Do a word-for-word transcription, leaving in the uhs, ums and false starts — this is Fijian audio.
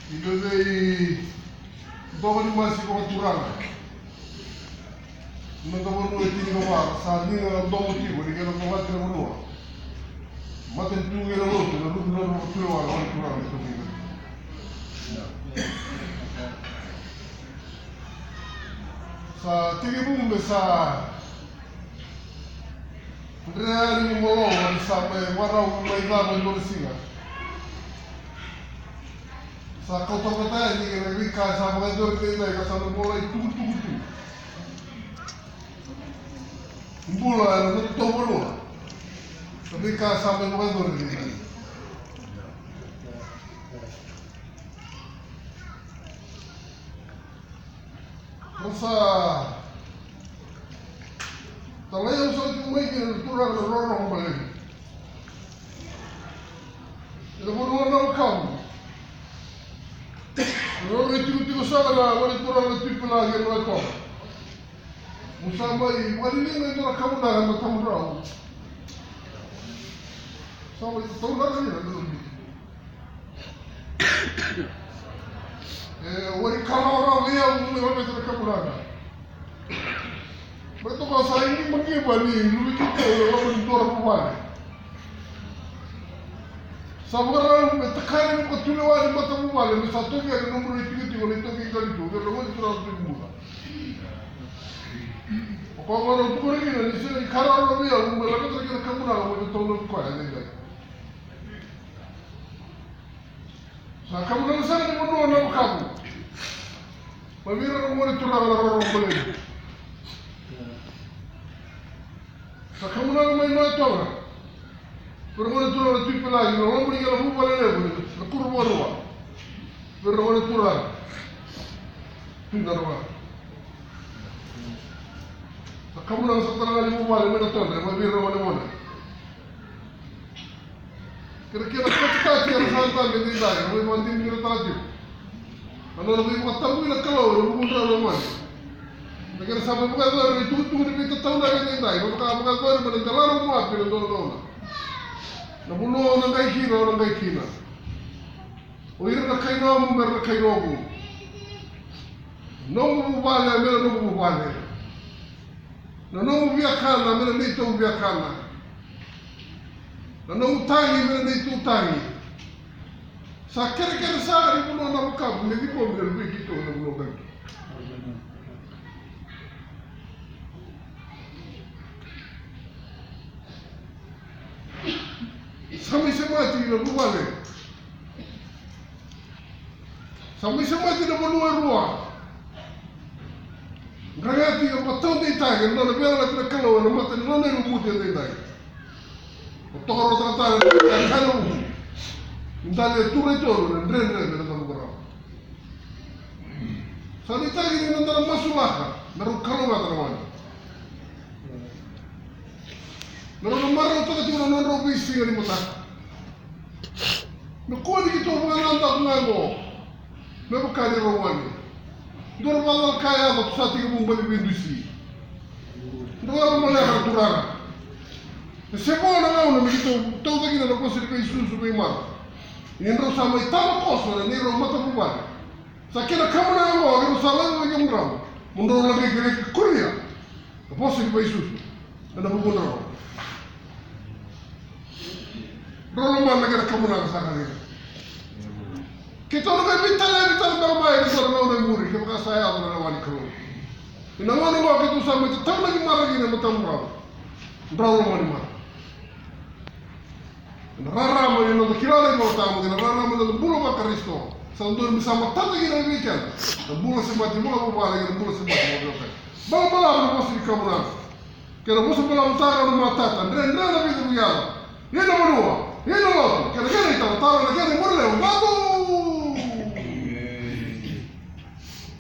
I vevei doka ni masi vakaturaga. Na noda vanua e tinikava sa liga na domo tiko ni kena colati na vanua. Matanitu kei na lotu, na lotu, na lotu, na lotu, na lotu, na lotu. Sa tekivu me sa dre yani ni mologa ni sa mai warau mai cava e dua na siga. Sa kauta vata yani kei na veika sa vakayacori edaidai ka sa na volai tukutuku tu. Bula ena noda tou vanua. Na veika sa mai vakayacori edaidai. Ra sa talai au sara tiko mai kina na turaga na rorogo balevu. Ena vanua na wakavu. Roro e tikotiko sara na gone turaga na Tui Pila kei na Toga. Mo sa mai vakaliliga e dua na kamunaga na tamudrau. Sa mai tataunaka ni na dua na E wai kalawa rawa vei au me laveta na kamunaga. Me toka sa igimagiva ni luve keitou e loma ni dua na vuvale. Sa vakarau me takali ni vakatulewa ni matavuvale me sa toki yani na nomu rai tikotiko na itoki i qalitu vei ira na gone turaga na Tui Bula. O koya gona au tukuna kina ni sega ni kalawa rawa vei au me laveta na kena kamunaga me tataunaki koya e daidai. Sa kamunaga sara ni vanua na wakavu. Mai vei ira na gone turaga na rorogo balevu. Sa kamunaga mai na Toga. Vei ira na gone turaga na Tui Pila kei na loma ni kena vuvale levu na Kuruvakarua. Vei ira na gone turaga Tui Nadroga. Sa kamunaga sara tale ga ni vuvale mai na Todre mai vei ira na gone gone. Kei na kena katikati era sa dabe edaidai, era mai vakadinadina tale tiko na nona veivakatabui na Kalou ena vukudrau na gone. Na kena sa mai vakayacori na itukutuku ni veitataunaki edaidai, na vaka vakayacori mai na delana o Moapi ena dua na gauna. Na vanua o na qai kina, o na qai kina. O ira na kai nomu me ra na kai noqu. Nomu vuvale me na noqu vuvale. Na nomu viakana me na neitou viakana. Na nomu tagi me na neitou tagi. Sa kerekere sara ni vanua na wakavu me ciqomi na luvei keitou na vanua qalitu. Sa mai semati na vuvale. Sa mai semati na vanua e rua. Dragati e vakataudeitaki ena nona veiyalayalati na Kalou ena mata ni nona ilumuti edaidai. O tokaruataka tale na Kalou. Dali e tura i tolu na dredre me na cavuka rawa. Sa nuitaki ni na dara masulaka me rau kalougata na gone. Me rau na marautaka tiko na nodrau veisiga ni mataka. Me kua ni keitou vakanadaku ga oqo me vaka ni rau gone. Dua na vakacalaka e yaco tu sa tekivu bale veidusi. Drau yaco maleka na turaga. E se vo na gauna me keitou tauca kina na vosa ni veisusu veimama. Ni drau sa mai tavakoso na neirau matavuvale. Sa kena kamunaga oqo keirau sa laiva vei kemudrau mo drau laqai kerei kuria na vosa ni veisusu ena vukudrau. Drau lomana na kena kamunaga sa ka kina. Keitou na qai veitalevi tale beka mai ena dua na gauna e muri kevaka sa yaco na lewa ni Kalou. Ena gauna oqo keitou sa mai tataunaki mara kina e matamudrau. Drau lomani mara. Ena rarama ni noda kila na iVolatabu kei na rarama ni noda bula vaKarisito. Sa dodonu me sa matata kina vei keda na bula semati vakavuvale kei na bula semati vakaveiwekani. Balabalavu na vosa ni kamunaga. Kei na vosa balabalavu taka na matata, dredre na veicavukiyala. Ia na vanua, ia na lotu, kei na kena italatala, na kena igolewa, vatu!